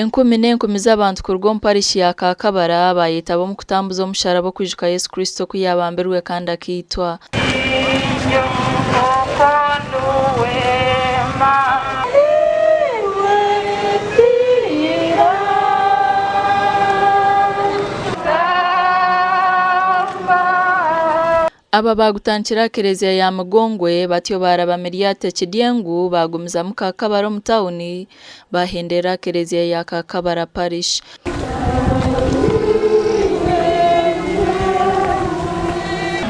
Enkumi n'enkumi z'abantu kuruga omu parishi ya Kakabara baayetaba omu kutambuza omusharaba okwijuka Yesu Kristo oku yaabambirwe kandi akaitwa. Aba baagutandikira aha kereziya ya Mugongwe batyo baaraba Miryate Kidyengu baagumizamu Kakabara omu tauni baahenderera aha kereziya ya Kakabara Parish.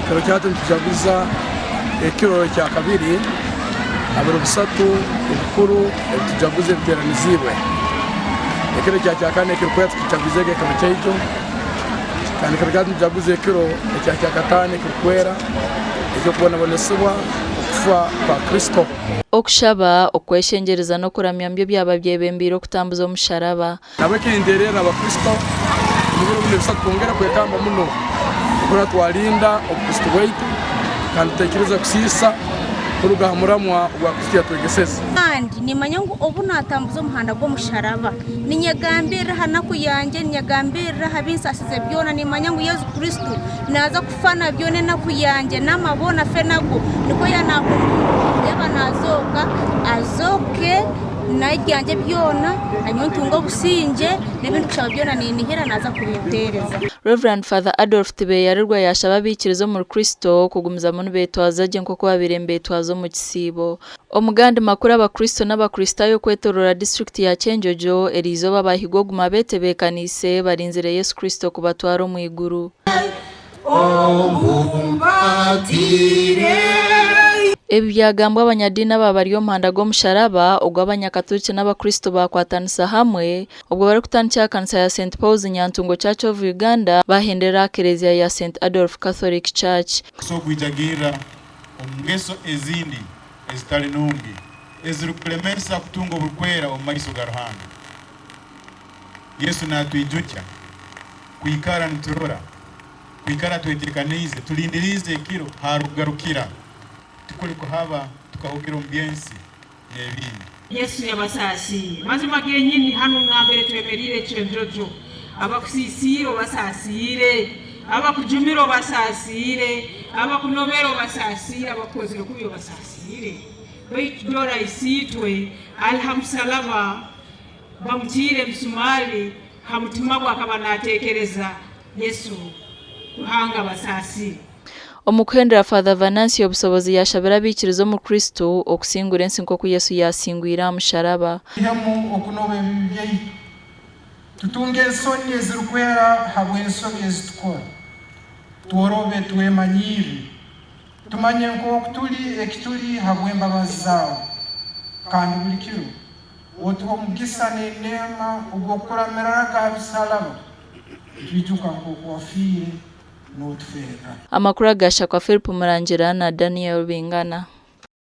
Ekiro kyaitu nitujaguza ekiro ekyakabiri aha biro bisatu ebikuru ebitujaguza ebiteeraniziibwe. Ekiro ekya kyakana ekirikwera tukijaguize ge ekiro kyaitu. Kandi ekiro kyaitu nitujaguza ekiro ekya kyakataano ekirikwera eky'okubonabonesibwa okufa kwa Kristo. Okushaba, okweshengyereza n'okuramya nibyo byaba byebembeire okutambuza omusharaba. Nahabweki ninteererra Abakristo omu biro binu ebisatu twongere kwekamba muno kurora twalinda Obukristo bwaitu kandi tutaikiriza kusiisa kuruga ha muramwa ogwa Kristo yatwegeseze. Kandi nimmanya ngu obu naatambuza omuhanda gw'omusharaba, niinyegambirira aha naku yangye, niinyegambirira aha bi nsaasize byona, nimmanya ngu Yesu Kristo naaza kufa na byona enaku yangye n'amaboona afe nago, nikwo yaaba yaaba naazooka, azooke n'ebyangye byona, nanyowe ntunge obusingye, n'ebi ndikushaba byona niinihira naaza kubimpeereza. Rev. Father Adolf Tibeyarirwa yaashaba abaikiriza omuri Kristo kugumizamu nibeetwaza gye nk'oku baabaire nibeetwaza omu kisiibo. Omu gandi makuru Abakristo n'Abakristaayo okwetooroora disiturikiti ya Kyenjojo eriizooba baahigwa okuguma beetebeekaniise barinzire Yesu Kristo kubatwara omu iguru. Ebi byagambwa abanyadiini aba bari omu muhanda gw'omusharaba ogu Abanyakaturiki n'Abakristo baakwatanisa hamwe obwo barikutandikira aha kanisa ya St Paul's Nyantungo Church of Uganda baahenderera aha kereziya ya St Adolf Catholic Church. Kusobora kwijagirra omu ngeso ezindi ezitali nungi ezirukukulemesa kutunga oburukwera omu maiso ga Ruhanga. Yesu natwijukya kwikara niturora, kwikara twetekaniize, tulindiriize ekiro haarukugarukira, tikuli kuhaba tukahugira omu by'ensi n'ebindi. Yesu yabasaasiire. Mazima genyini hanu nambere twemeriire Kyenjojo, abakusiisiire obasaasiire, abakujumire obasaasiire, abakunobere obasaasiire, abakukozire kubi obasaasiire. Baitu dora Isiitwe ali ha musalaba bamutiire emisumali ha mutima gwe akaba natekereza Yesu Ruhanga abasaasiire. Omu kuhendera Father Venancio Busobozi yaashabira abaikiriza omu Kristo okusingura ensi nk'oku Yesu yaasingwire aha musharaba. Twihemu okunoba ebibi byaitu, tutunge ensoni ezirikwera habw'ensobi ezi tukora, tworobe twemanyiirre, tumanye nk'oku turi eki turi habw'embabazi zaawe, kandi buri kiro otuhe omugisa n'eneema ogw'okukuramiraraga ha bisalaba, nitwijuka nk'oku wafiire. Amakuru agashakwa Philip Murangira na Daniel Bingana.